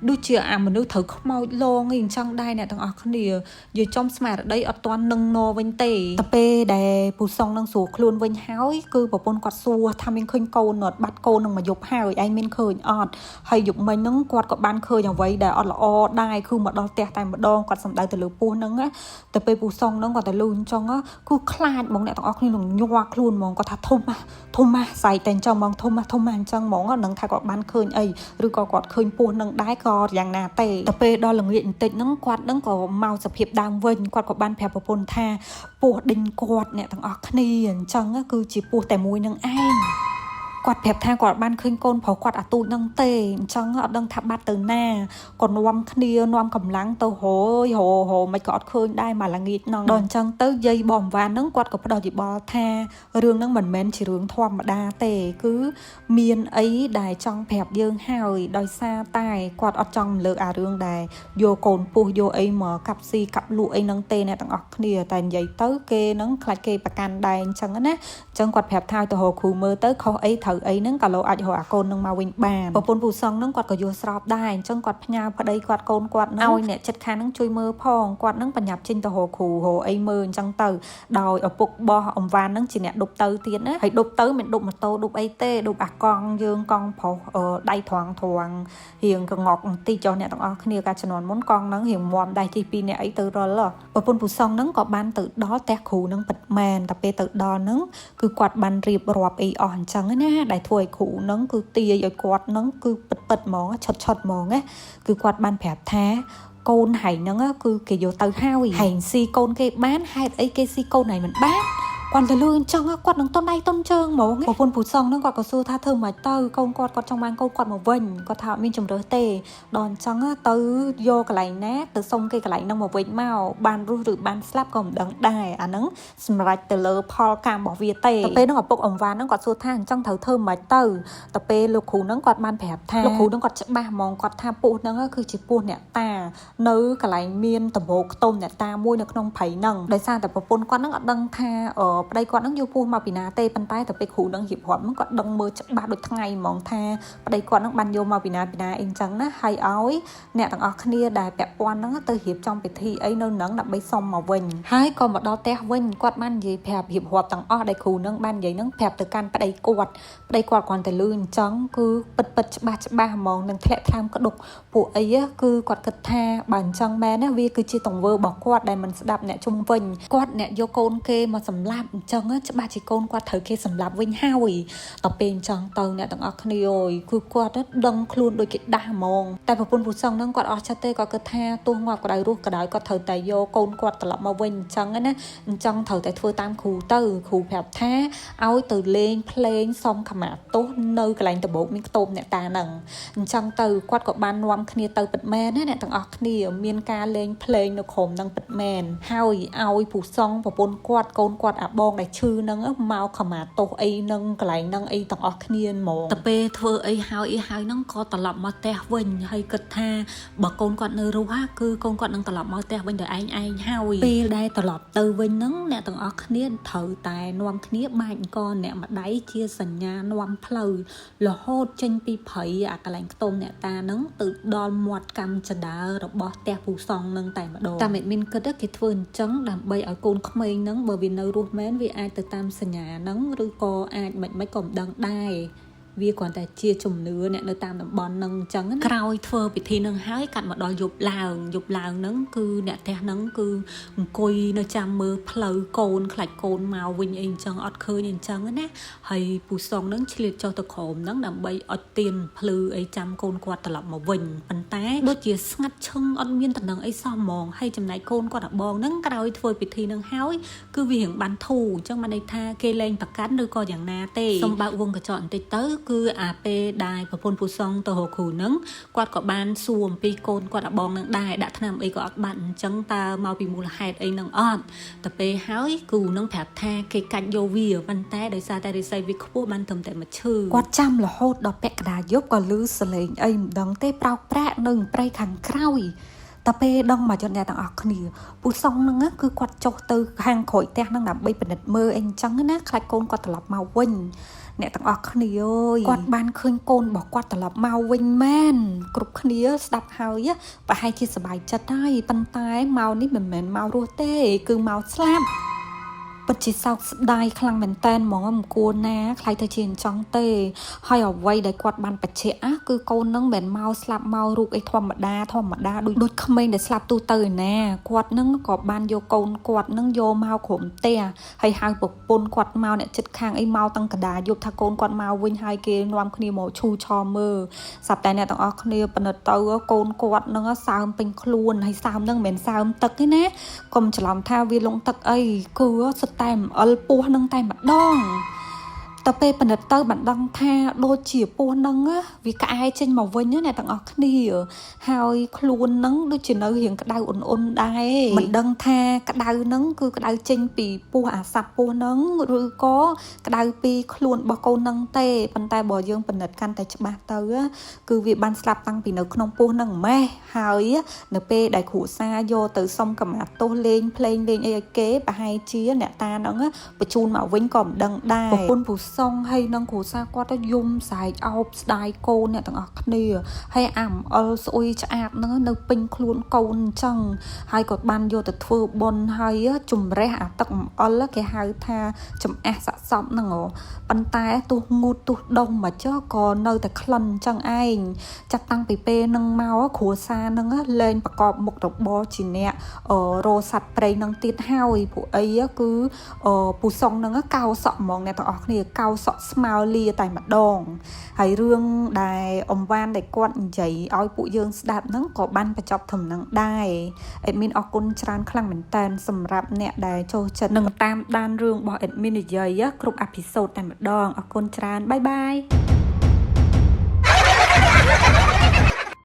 ដូចជាអាមនុស្សត្រូវខ្មោចលងអីអញ្ចឹងដែរអ្នកទាំងអស់គ្នានិយាយចំស្មារតីអត់ទាន់នឹងនវិញទេតែពេលដែលពូសុងនឹងស្រួលខ្លួនវិញហើយគឺប្រពន្ធគាត់សួរថាមានឃើញកូនអត់បាត់កូននឹងមកយប់ហើយឯងមានឃើញអត់ហើយយប់មិញហ្នឹងគាត់ក៏បានឃើញអ្វីដែលអត់ល្អដែរគឺមកដល់ផ្ទះតែម្ដងគាត់សំដៅទៅលើពោះហ្នឹងណាតែពេលពូសុងហ្នឹងគាត់ទៅលឺអញ្ចឹងគឺខ្លាចហ្មងអ្នកទាំងអស់គ្នានឹងញ័រខ្លួនហ្មងគាត់ថាធំណាស់ធំណាស់ស្អែកតែអញ្ចឹងហ្មងធំណាស់ធំណាស់អញ្ចឹងហ្មងនឹងថាគាត់បានឃើញអីឬក៏គាត់ឃើញពោះនឹងដែរក៏យ៉ាងណាទេតែពេលដល់ល្ងាចបន្តិចហ្នឹងគាត់ហ្នឹងក៏មកសភាពដើមវិញគាត់ក៏បានប្រាប់ប្រពន្ធថាពោះដេញគាត់អ្នកទាំងអស់គ្នាអញ្ចឹងគឺជាពោះតែមួយនឹងឯងគាត់ប្រាប់ថាគាត់បានឃើញកូនប្រុសគាត់អាទូចនឹងទេអញ្ចឹងអត់ដឹងថាបាត់ទៅណាក៏នាំគ្នានាំកម្លាំងទៅរយររមិនក៏អត់ឃើញដែរមកល្ងាចហ្នឹងដល់អញ្ចឹងទៅយាយបងវ៉ានហ្នឹងគាត់ក៏ផ្ដោះយោបល់ថារឿងហ្នឹងមិនមែនជារឿងធម្មតាទេគឺមានអីដែលចង់ប្រាប់យើងហើយដោយសារតែគាត់អត់ចង់លើកអារឿងដែលយកកូនពុះយកអីមកកាប់ស៊ីកាប់លក់អីហ្នឹងទេអ្នកទាំងអស់គ្នាតែនិយាយទៅគេហ្នឹងខ្លាចគេប្រកាន់ដែរអញ្ចឹងណាអញ្ចឹងគាត់ប្រាប់ថាទៅរកគ្រូមើលទៅខុសអីត្រូវអីហ្នឹងក៏លោកអាចរកអាកូននឹងមកវិញបានប្រពន្ធពូសងហ្នឹងគាត់ក៏យល់ស្របដែរអញ្ចឹងគាត់ផ្ញើប្តីគាត់កូនគាត់ហ្នឹងឲ្យអ្នកចិត្តខាងហ្នឹងជួយមើលផងគាត់ហ្នឹងបញ្ញាប់ចេញទៅរកគ្រូរកអីមើលអញ្ចឹងទៅដោយឪពុកបោះអង្វានហ្នឹងជាអ្នកដប់ទៅទៀតណាហើយដប់ទៅមិនដប់ម៉ូតូដប់អីទេដប់អាកង់យើងកង់ប្រុសដៃត្រង់ត្រង់រៀងកងក់បន្តិចចុះអ្នកទាំងអស់គ្នាកាលជំនាន់មុនកង់ហ្នឹងរៀងមាំដែរជិះពីរអ្នកអីទៅរលប្រពន្ធពូសងហ្នឹងក៏បានទៅដល់ផ្ទះគ្រូហ្នឹងពិតមែនតែពេលទៅដល់ហ្នឹងគឺគាត់បានរៀបរាប់អីអស់អញ្ចឹងណាដែលធ្វើឲ្យគ្រូហ្នឹងគឺទាយឲ្យគាត់ហ្នឹងគឺពិតពិតហ្មងឆុតឆុតហ្មងណាគឺគាត់បានប្រាប់ថាកូនហែងហ្នឹងគឺគេយកទៅហើយហែងស៊ីកូនគេបានហេតុអីគេស៊ីកូនហែងមិនបានគាត់ទៅលឺអញ្ចឹងគាត់នឹងតុនដៃតុនជើងហ្មងប្រពន្ធពូសងហ្នឹងគាត់ក៏សួរថាធ្វើម៉េចទៅកូនគាត់គាត់ចង់បានកូនគាត់មកវិញគាត់ថាអត់មានជំរឿសទេដល់អញ្ចឹងទៅយកកន្លែងណាទៅសុំគេកន្លែងហ្នឹងមកវិញមកបានរស់ឬបានស្លាប់ក៏មិនដឹងដែរអាហ្នឹងសម្រាប់ទៅលើផលកម្មរបស់វាទេទៅពេលហ្នឹងឪពុកអង្វានហ្នឹងគាត់សួរថាអញ្ចឹងត្រូវធ្វើម៉េចទៅទៅពេលលោកគ្រូហ្នឹងគាត់បានប្រាប់ថាលោកគ្រូហ្នឹងគាត់ច្បាស់ហ្មងគាត់ថាពស់ហ្នឹងគឺជាពស់អ្នកតានៅកន្លែងមានដំបូលខ្ទមអ្នកតាមួយនៅក្នុងព្រៃហ្នឹងដោយសារតែប្រពន្ធគាត់ហ្នឹងអត់ដឹងថាប្តីគាត់ហ្នឹងយកពស់មកពីណាទេប៉ុន្តែទៅពេលគ្រូហ្នឹងរៀបរាប់ហ្នឹងគាត់ដឹងមើលច្បាស់ដូចថ្ងៃហ្មងថាប្តីគាត់ហ្នឹងបានយកមកពីណាពីណាអីអញ្ចឹងណាហើយឲ្យអ្នកទាំងអស់គ្នាដែលពាក់ព័ន្ធហ្នឹងទៅរៀបចំពិធីអីនៅហ្នឹងដើម្បីសុំមកវិញហើយក៏មកដល់ផ្ទះវិញគាត់បាននិយាយប្រាប់រៀបរាប់ទាំងអស់ដែលគ្រូហ្នឹងបាននិយាយហ្នឹងប្រាប់ទៅកាន់ប្តីគាត់ប្តីគាត់គ្រាន់តែលឺអញ្ចឹងគឺពិតពិតច្បាស់ច្បាស់ហ្មងនឹងធ្លាក់ថ្លើមក្តុកពួកអីគឺគាត់គិតថាបើអញ្ចឹងមែនណាវាគឺជាទង្វើរបស់គាត់ដែលមិនស្ដាប់អ្នកជុំវិញគាត់អ្នកយកកូនគេមកសម្លាប់អញ្ចឹងច្បាស់ជាកូនគាត់ត្រូវគេសម្លាប់វិញហើយតទៅពេលអញ្ចឹងទៅអ្នកទាំងអស់គ្នាអើយគឺគាត់ដឹងខ្លួនដូចគេដាស់ហ្មងតែប្រពន្ធពូសងហ្នឹងគាត់អស់ចិត្តទេគាត់គិតថាទោះងាប់ក៏ដោយរស់ក៏ដោយគាត់ត្រូវតែយកកូនគាត់ត្រឡប់មកវិញអញ្ចឹងណាអញ្ចឹងត្រូវតែធ្វើតាមគ្រូទៅគ្រូប្រាប់ថាឲ្យទៅលេងភ្លេងសុំខមាទោសនៅកន្លែងដំបូកមានខ្ទមអ្នកតាហ្នឹងអញ្ចឹងទៅគាត់ក៏បាននាំគ្នាទៅពិតមែនណាអ្នកទាំងអស់គ្នាមានការលេងភ្លេងនៅក្រុមហ្នឹងពិតមែនហើយឲ្យពូសងប្រពន្ធគាត់កូនគាត់អាបងដែលឈឺហ្នឹងមកខមាទោសអីហ្នឹងកន្លែងហ្នឹងអីទាំងអស់គ្នាហ្មងទៅពេលធ្វើអីហើយអីហើយហ្នឹងក៏ត្រឡប់មកផ្ទះវិញហើយគិតថាបើកូនគាត់នៅរស់គឺកូនគាត់នឹងត្រឡប់មកផ្ទះវិញដោយឯងឯងហើយពេលដែលត្រឡប់ទៅវិញហ្នឹងអ្នកទាំងអស់គ្នាត្រូវតែនាំគ្នាបាច់អង្គអ្នកម្ដាយជាសញ្ញានាំផ្លូវរហូតចេញពីព្រៃអាកន្លែងខ្ទមអ្នកតាហ្នឹងទៅដល់មាត់កម្មចដើរបស់ផ្ទះពូសងហ្នឹងតែម្ដងតាមមិនមានគិតគេធ្វើអញ្ចឹងដើម្បីឲ្យកូនក្មេងហ្នឹងបើវានៅរស់មែនវាអាចទៅតាមសញ្ញាហ្នឹងឬក៏អាចមិនមិនក៏មិនដឹងដែរវាគ្រាន់តែជាជំនឿអ្នកនៅតាមតំបន់ហ្នឹងអញ្ចឹងណាក្រោយធ្វើពិធីហ្នឹងហើយកាត់មកដល់យប់ឡើងយប់ឡើងហ្នឹងគឺអ្នកផ្ទះហ្នឹងគឺអង្គុយនៅចាំមើលផ្លូវកូនខ្លាច់កូនមកវិញអីអញ្ចឹងអត់ឃើញអញ្ចឹងណាហើយពូសងហ្នឹងឆ្លៀតចុះទៅក្រោមហ្នឹងដើម្បីអត់ទៀនភ្លឺអីចាំកូនគាត់ត្រឡប់មកវិញប៉ុន្តែដូចជាស្ងាត់ឈឹងអត់មានតំណែងអីសោះហ្មងហើយចំណែកកូនគាត់អាបងហ្នឹងក្រោយធ្វើពិធីហ្នឹងហើយគឺវារៀងបានធូរអញ្ចឹងបានន័យថាគេលែងប្រកាន់ឬក៏យ៉ាងណាទេសូមបើកវងកញ្ចក់បន្តិចទៅគឺអាពេលដែលប្រពន្ធពូសងទៅរកគ្រូហ្នឹងគាត់ក៏បានសួរអំពីកូនគាត់អាបងនឹងដែរដាក់ថ្នាំអីក៏អត់បាត់អញ្ចឹងតើមកពីមូលហេតុអីនឹងអត់ទៅពេលហើយគ្រូនឹងប្រាប់ថាគេកាច់យកវាប៉ុន្តែដោយសារតែរិស័យវាខ្ពស់បានត្រឹមតែមួយឈឺគាត់ចាំរហូតដល់ពាក់កណ្ដាលយប់ក៏ឮសលេងអីមិនដឹងទេប្រោកប្រាក់នៅព្រៃខាងក្រោយ តែពេលដឹងមកចុះអ្នកទាំងអស់គ្នាពូសុងហ្នឹងណាគឺគាត់ចុះទៅខាងក្រោយផ្ទះហ្នឹងដើម្បីពិនិត្យមើលអីអញ្ចឹងណាខ្លាចកូនគាត់ត្រឡប់មកវិញអ្នកទាំងអស់គ្នាអើយគាត់បានឃើញកូនរបស់គាត់ត្រឡប់មកវិញមែនគ្រប់គ្នាស្ដាប់ហើយប្រហែលជាសប្បាយចិត្តហើយប៉ុន្តែមកនេះមិនមែនមករស់ទេ គឺមកស្លាប់ ពិតជាសោកស្ដាយខ្លាំងមែនតែនហ្មងមិនគួរណាខ្លាយទៅជាអញ្ចឹងទេហើយអ្វីដែលគាត់បានបញ្ជាក់ណាគឺកូននឹងមិនមែនមកស្លាប់មករូបអីធម្មតាធម្មតាដូចដូចក្មេងដែលស្លាប់ទូទៅឯណាគាត់នឹងក៏បានយកកូនគាត់នឹងយកមកក្រុមផ្ទះហើយហៅប្រពន្ធគាត់មកអ្នកចិត្តខាងអីមកតាំងកដាយប់ថាកូនគាត់មកវិញហើយគេនាំគ្នាមកឈូឆរមើលស្រាប់តែអ្នកទាំងអស់គ្នាពិនិត្យទៅកូនគាត់នឹងសើមពេញខ្លួនហើយសើមនឹងមិនមែនសើមទឹកទេណាកុំច្រឡំថាវាលងទឹកអីគឺសុទ្ធតែអំអិលពោះនឹងតែម្ដងតទៅពេលពិនិត្យទៅបានដឹងថាដូចជាពោះនឹងវាក្អែចេញមកវិញណាអ្នកទាំងអស់គ្នាហើយខ្លួននឹងដូចជានៅរៀងក្តៅអ៊ុនៗដែរមិនដឹងថាក្តៅនឹងគឺក្តៅចេញពីពោះអាសັບពោះនឹងឬក៏ក្តៅពីខ្លួនរបស់កូននឹងទេប៉ុន្តែបើយើងពិនិត្យកាន់តែច្បាស់ទៅគឺវាបានស្លាប់តាំងពីនៅក្នុងពោះនឹងម៉េះហើយនៅពេលដែលគ្រួសារយកទៅសុំកម្មាទោសលេងភ្លេងលេងអីឲ្យគេប្រហែលជាអ្នកតានឹងបញ្ជូនមកវិញក៏មិនដឹងដែរប្រពន្ធពូសុងហើយនឹងគ្រួសារគាត់ទៅយំស្រែកអោបស្ដាយកូនអ្នកទាំងអស់គ្នាហើយអាំអិលស្អុយឆ្អាបហ្នឹងនៅពេញខ្លួនកូនអញ្ចឹងហើយក៏បានយកទៅធ្វើបុណ្យហើយជំរះអាទឹកអំអិលគេហៅថាចំអះសាក់សពហ្នឹងប៉ុន្តែទោះងូតទោះដុំមកចុះក៏នៅតែក្លិនអញ្ចឹងឯងចាប់តាំងពីពេលហ្នឹងមកគ្រួសារហ្នឹងលែងប្រកបមុខរបរជាអ្នករសัตว์ព្រៃហ្នឹងទៀតហើយព្រោះអីគឺពូសុងហ្នឹងកោសក់ហ្មងអ្នកទាំងអស់គ្នាកោសក់ស្មើលាតែម្ដងហើយរឿងដែលអមវ៉ានដែលគាត់និយាយឲ្យពួកយើងស្ដាប់ហ្នឹងក៏បានបញ្ចប់ត្រឹមហ្នឹងដែរ admin អរគុណច្រើនខ្លាំងមែនតើសម្រាប់អ្នកដែលចូលចិត្តនឹងតាមដានរឿងរបស់ admin និយាយគ្រប់ episode តែម្ដងអរគុណច្រើន bye bye.